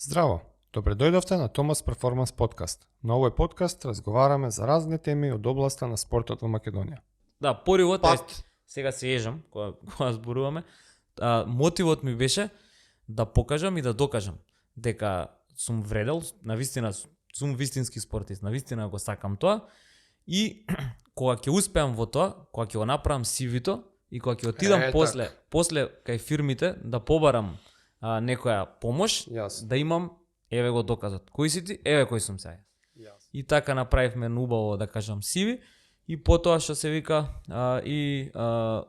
Здраво! Добре дојдовте на Томас Перформанс подкаст. На овој подкаст разговараме за разни теми од областа на спортот во Македонија. Да, поривот е, сега се ежам кога зборуваме. Мотивот ми беше да покажам и да докажам дека сум вредел, навистина сум вистински спортист, навистина го сакам тоа и кога ќе успеам во тоа, кога ќе го направам CV-то и кога ќе отидам после кај фирмите да побарам некоја помош, да имам еве го доказот. Кој си ти? Еве кој сум сега. И така направивме убаво, да кажам, CV и потоа што се вика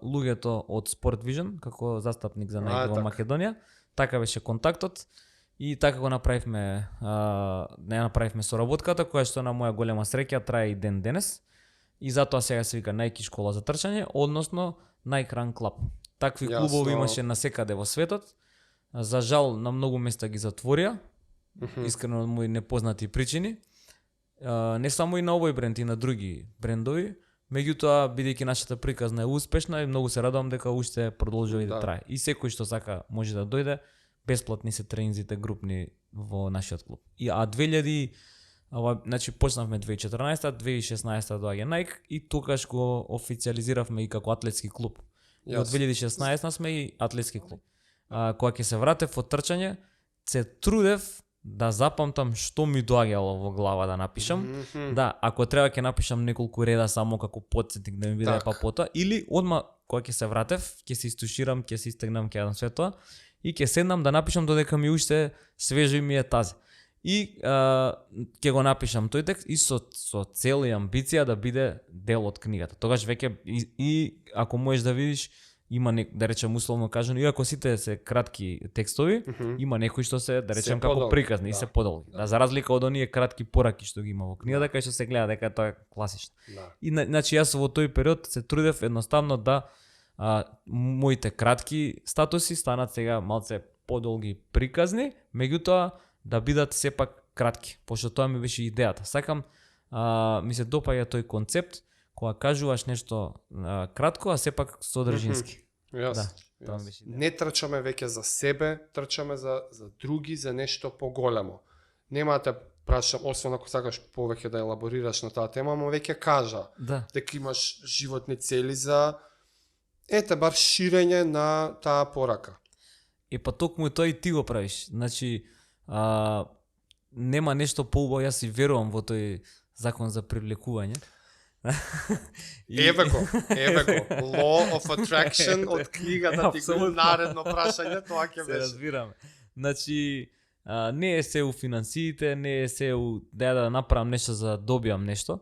луѓето од Sport Vision како застапник за Nike во Македонија, така беше контактот и така го направивме соработката која што на моја голема среќа трае и ден денес. И затоа сега се вика Nike школа за трчање, односно Nike Run Club. Такви клубови имаше насекаде во светот. За жал на многу места ги затворија, искрено од мои непознати причини. Не само и на овој бренд, и на други брендови. Меѓутоа, бидејќи нашата приказна е успешна и многу се радувам дека уште продолжува и да трае. И секој што сака може да дојде, бесплатни се тренинзите групни во нашиот клуб. Значи почнавме 2014, 2016 доаѓа Nike и тогаш го официализиравме и како атлетски клуб. И од 2016 сме и атлетски клуб. Кога ќе се вратев од трчање, се трудев да запамтам што ми доаѓало во глава да напишам. Да, ако треба ќе напишам неколку реда само како потсетник да ми биде па потоа, или одма кога ќе се вратев, ќе се истуширам, ќе се истегнам, ќе јадам све тоа и ќе седнам да напишам додека ми уште свежо ми е тази. И ќе го напишам тој текст и со цел и амбиција да биде дел од книгата. Тогаш веќе и ако можеш да видиш има да речем условно кажано, иако сите се кратки текстови, има некои што се да речем како приказни и се подолги. Да, за разлика од оние кратки пораки што ги има во книгата, кај што се гледа дека тоа е класично. И значи јас во тој период се трудев едноставно да моите кратки статуси станат сега малце подолги приказни, меѓутоа да бидат сепак кратки, пошто тоа ми беше идејата. Сакам, ми се допаѓа тој концепт кога кажуваш нешто кратко, а сепак содржински. Не трчаме веќе за себе, трчаме за други, за нешто поголемо. Нема да те прашам, освен ако сакаш повеќе да елаборираш на таа тема, но веќе кажа дека имаш животни цели за бар ширење на таа порака. Па токму тоа и ти го правиш. Значи, нема нешто поубаво, јас и верувам во тој закон за привлекување. Еве го, Law of Attraction од книгата ти го наредно прашање, тоа ќе беше. Се разбираме. Значи, не е се у финансиите, не е се у да направам нешто за да добиам нешто.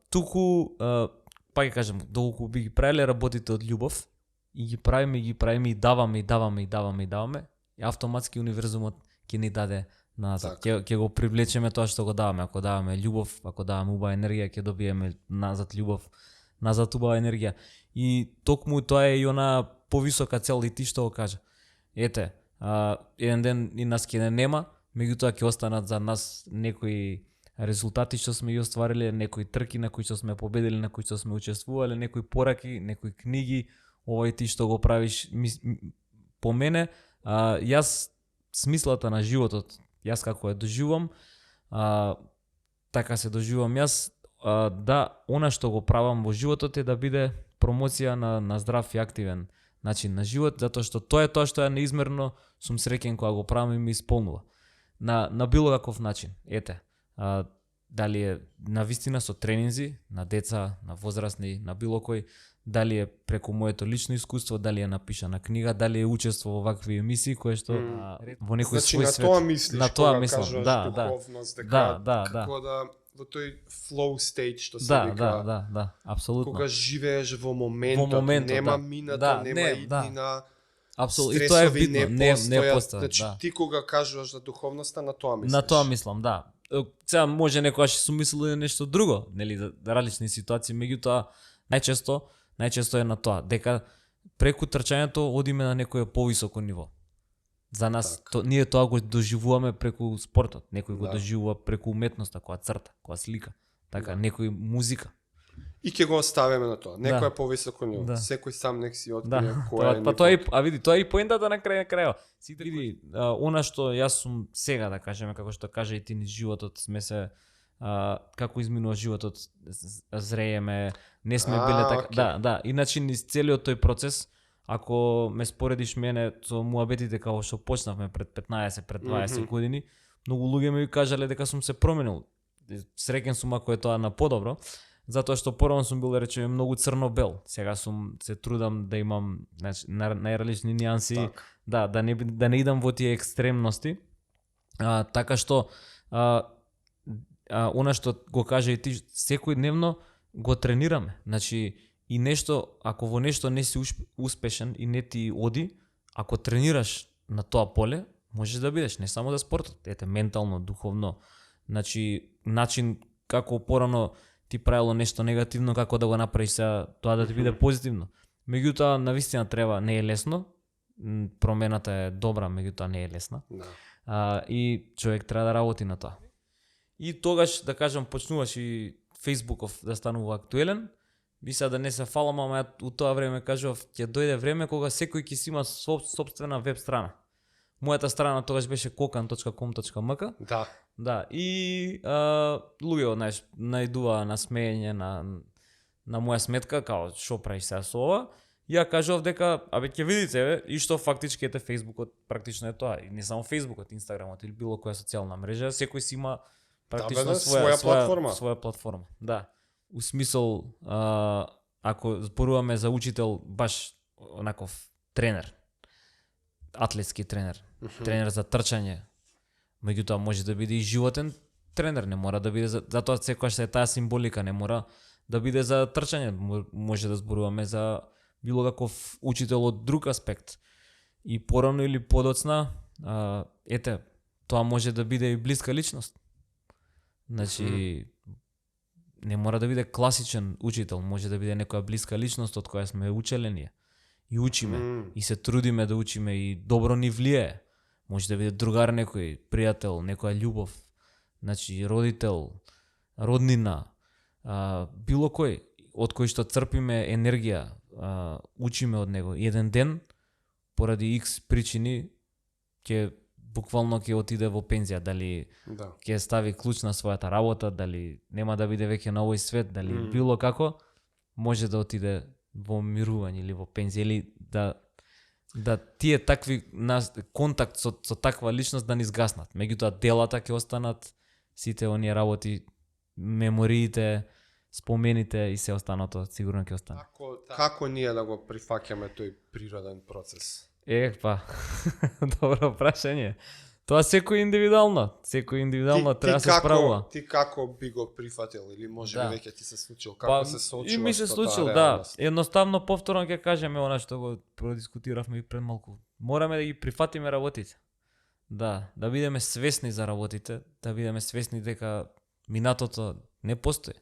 Туку, па ќе кажем, доколку би ги правиле работите од љубов, и ги правиме и даваме, и автоматски универзумот ќе ни даде назад. Ќе го привлечеме тоа што го даваме. Ако даваме љубов, ако даваме убава енергија, ќе добиеме назад љубов, назад убава енергија. И токму тоа е и она повисока цел и ти што го кажа. Ете, еден ден и нас ќе не нема, меѓутоа ќе останат за нас некои резултати што сме ги оствариле, некои трки на кои што сме победили, на кои што сме учествувале, некои пораки, некои книги, овој ти што го правиш. По мене, јас смислата на животот, јас како ја доживувам, така се доживувам јас, да она што го правам во животот е да биде промоција на здрав и активен начин на живот, затоа што тоа е тоа што ја неизмерно сум среќен кога го правам и ми исполнува. На било каков начин. Ете, дали е навистина со тренинзи, на деца, на возрастни, на било кој, дали е преку моето лично искуство, дали е напишана книга, дали е учество во вакви емисии кои што во некој свој свет. Значи на тоа мислиш, на тоа мислам, кажуваш духовност, дека како да во тој flow state што се вика. Да, апсолутно. Кога живееш во моментот, нема минато, нема иднина. Апсолутно. И тоа е битно, не постојат. Значи ти кога кажуваш за духовноста, на тоа мислиш. На тоа мислам, да. Сега може некогаш сум мислил нешто друго, нели, за различни ситуации, меѓутоа најчесто е на тоа, дека преку трчањето одиме на некое повисоко ниво. За нас, ние тоа го доживуваме преку спортот, некој го доживува преку уметноста, која црта, која слика, така, некој музика. и ќе го оставиме на тоа. Некој Да. е повисоко од него. Да. Секој сам нек си открие Да, која е па тоа нивото. види, тоа е и поентата на крајот. Сите види, она што јас сум сега да кажеме, како што кажа и ти низ животот, сме се како изминува животот, зрееме, не сме биле така. окей. Да, иначе низ целиот тој процес, ако ме споредиш мене со муабетите како што почнавме пред 15, пред 20 години, многу луѓе ми кажале дека сум се променил. Среќен сум ако е тоа на подобро, затоа што порано сум бил, да речеме, многу црно-бел. Сега сум се трудам да имам, значи, најразлични нијанси, Так. да не идам во тие екстремности. Така што она што го кажа и ти, секојдневно го тренираме. Значи, и нешто, ако во нешто не си успешен и не ти оди, ако тренираш на тоа поле, можеш да бидеш, не само за спортот, ете, ментално, духовно. Значи, начин како порано ти правило нешто негативно, како да го направиш сега тоа да ти биде позитивно. Меѓутоа, навистина треба, не е лесно, промената е добра, меѓутоа не е лесна. Да. И човек треба да работи на тоа. И тогаш, да кажам, почнуваш и Фејсбуков да станува актуелен. Би сега да не се фалам, ама ја у тоа време кажував, ќе дојде време кога секој ќе си има собствена веб страна. Мојата страна тогаш беше kokan.com.mk. Да. Да, и луѓе, знаеш, најдува на смеење на моја сметка, као, шо правиш сега со ова? Ја кажував дека, абе, ќе видите, бе, и што фактички ете Фејсбукот, практично е тоа. И не само Фејсбукот, Инстаграмот или било која социјална мрежа, секој си има практично своја платформа. Да. У смисол, ако зборуваме за учител, баш онаков тренер, атлетски тренер, тренер за трчање, меѓутоа може да биде и животен тренер, не мора да биде затоа секогаш е таа символика, не мора да биде за трчање, може да зборуваме за било каков учител од друг аспект. И порано или подоцна, ете, тоа може да биде и блиска личност. Значи, не мора да биде класичен учител, може да биде некоја блиска личност од која сме учеле ние. И учиме, и се трудиме да учиме и добро ни влијае. Може да биде другар некој, пријател, некоја љубов, значи родител, роднина, било кој, од кој што црпиме енергија, учиме од него. Еден ден, поради X причини, буквално ќе отиде во пензија, дали ќе стави клуч на својата работа, дали нема да биде веќе на овој свет, дали било како, може да отиде во мирување или во пензија, или да тие такви контакт со таква личност да ни згаснат. Меѓутоа делата ќе останат, сите оние работи, мемориите, спомените и се останато сигурно ќе остане. Како ние да го прифаќаме тој природен процес? Па, добро прашање. Тоа секој индивидуално треба да се справува. Ти како би го прифатил или може би веќе ти се случило, како се соочуваш? И ми се случило, да. Едноставно повторно ќе кажеме она што го продискутиравме и пред малку. Мораме да ги прифатиме работите. Да бидеме свесни за работите, да бидеме свесни дека минатото не постои.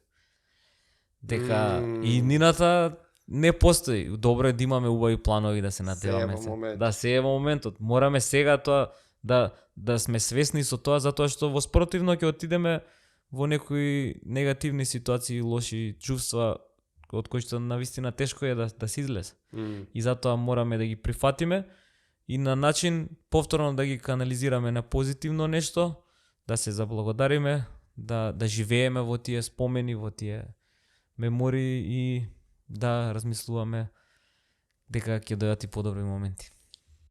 Дека и нината не постои. Добро е да имаме убави планови, да се надеваме. Да се е во моментот. Мораме сега тоа да сме свесни со тоа, затоа што во спротивно ќе отидеме во некои негативни ситуации, лоши чувства, од кои што навистина тешко е да се излезе. И затоа мораме да ги прифатиме и на начин повторно да ги канализираме на позитивно нешто, да се заблагодариме, да живееме во тие спомени, во тие мемории и да размислуваме дека ќе дојдат и подобри моменти.